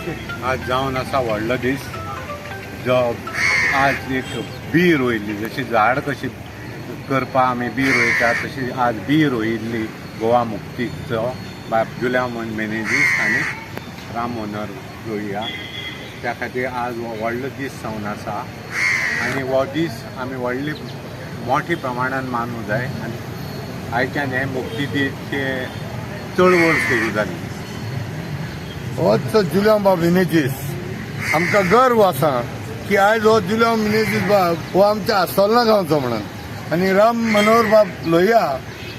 आज जावन आसा व्हडलो दीस, जो आज एक बी रोयल्ली, जशी झाड कशी करपा आमी बी रोयता तशी आज बी रोयिल्ली गोवा मुक्तीचो बाब जुल्यांव मिनेझीस आनी राम मनोहर लोहिया. त्या खातीर आज हो व्हडलो दीस जावन आसा आनी हो दीस आमी व्हडली मोठे प्रमाणान मानूंक जाय आनी आयच्यान हे मुक्ती दीसचे चळवळ सुरू जाली. होच जुल्यांव बाब मिनेझीस आमकां गर्व आसा की आयज हो जुल्यांव मिनेझीस बाब हो आमच्या आसोल्ला गांवचो म्हणून, आनी राम मनोहर बाब लोहिया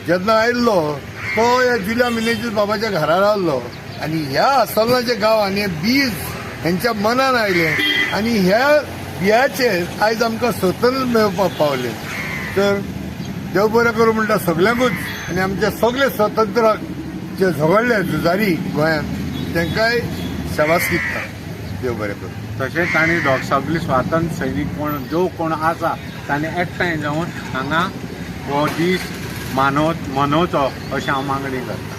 जेन्ना आयिल्लो तो ह्या जुल्यांव मिनेझीस बाबाच्या घरा रावल्लो आनी ह्या आसोल्लाच्या गांवान हे बीज हेंच्या मनान आयलें आनी ह्या बियाचेर आयज आमकां स्वतंत्र मेळपाक पावलें. तर देव बरें करूं म्हणटा सगल्यांकूच आनी आमचे सगळे स्वतंत्र जे झगडले झुजारी गोंयांत तांकांय शाबासकी दिता. देव बरें करूं. तशेंच तांणी सगळे स्वातंत्र्य सैनीक कोण जो कोण आसा तांणी एकठांय जावन हांगा हो दीस मनोवचो अशें हांव मागणी करतां.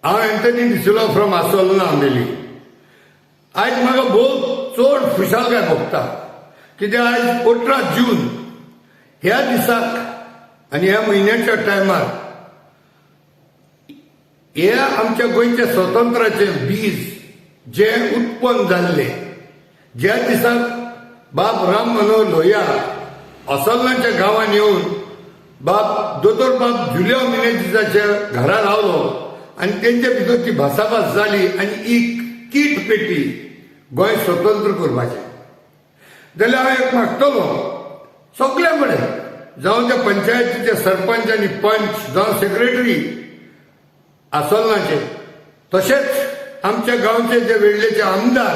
हांव एंथनी डिसिल्वा फ्रॉम आसोल्ला आंबेली. आयज म्हाका भोव चड खुशालकाय भोगता कित्याक आयज 18 जून ह्या दिसाक आनी ह्या म्हयन्याच्या टायमार हे आमच्या गोंयच्या स्वतंत्राचें बीज जें उत्पन्न जाल्लें, ज्या दिसाक बाब राम मनोहर लोहिया आसोल्लाच्या गांवान येवन बाब दोतोर बाब जुल्यांव मिनेझीसाच्या घरा रावलो आनी तेंच्या भितर ती भासाभास जाली आनी ही कीट पेटली गोंय स्वतंत्र करपाचें. जाल्यार हांव एक मागतलो सगल्या कडेन, जावं त्या पंचायतीचे सरपंच आनी पंच, जावं सेक्रेटरी आसोल्लाचे, तशेंच आमच्या गांवचे जे वेडलेचे आमदार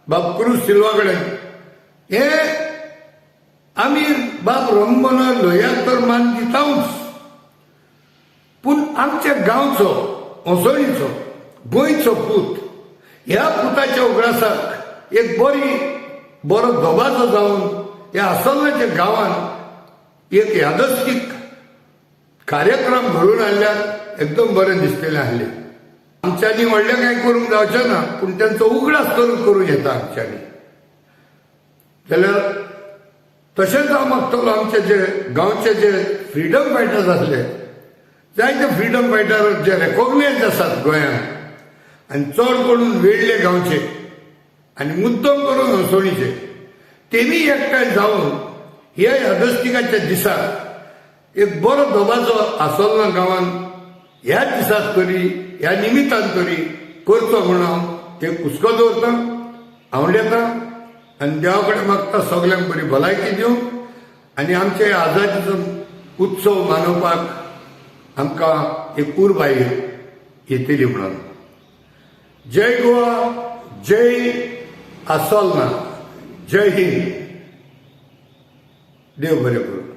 बाब क्रूज सिल्वा कडेन, हे आमी बाब राम मनोहर लोहियाक तर मान दितावच, पूण आमच्या गांवचो ओसोळीचो गोंयचो पूत ह्या पुताच्या उगडासाक एक बरो दबाजो जावन ह्या आसोल्लाच्या गांवान एक यादस्तीक कार्यक्रम घडोवन हाडल्यार एकदम बरें दिसतलें आसलें. आमच्यांनी व्हडलें कांय करूंक जावचें ना, पूण तेंचो उगडास करून करूं येता आमच्यांनी. जाल्यार तशेंच हांव मागतलो आमचे जे गांवचे जे फ्रिडम फायटर्स आसले, जायते फ्रिडम फायटर जे रेकॉग्नायज आसात गोंयांत आनी चड करून वेडले गांवचे आनी मुद्दम करून हसोणीचे, तेमी एकठांय जावन ह्या यादस्तिकाच्या दिसाक एक बरो दबाजो आसोल्ला गांवान ह्या दिसाक तरी, ह्या निमित्तान तरी करचो म्हूण हांव ते हुस्को दवरता, आवडटा आनी देवा कडेन मागता सगल्यांक बरी भलायकी दिवंक आनी आमचे आजादीचो उत्सव मनोवपाक आमकां एक उर्बा येतली म्हणून. जय गोवा, जय आसोल्ला, जय हिंद. देव बरें करूं.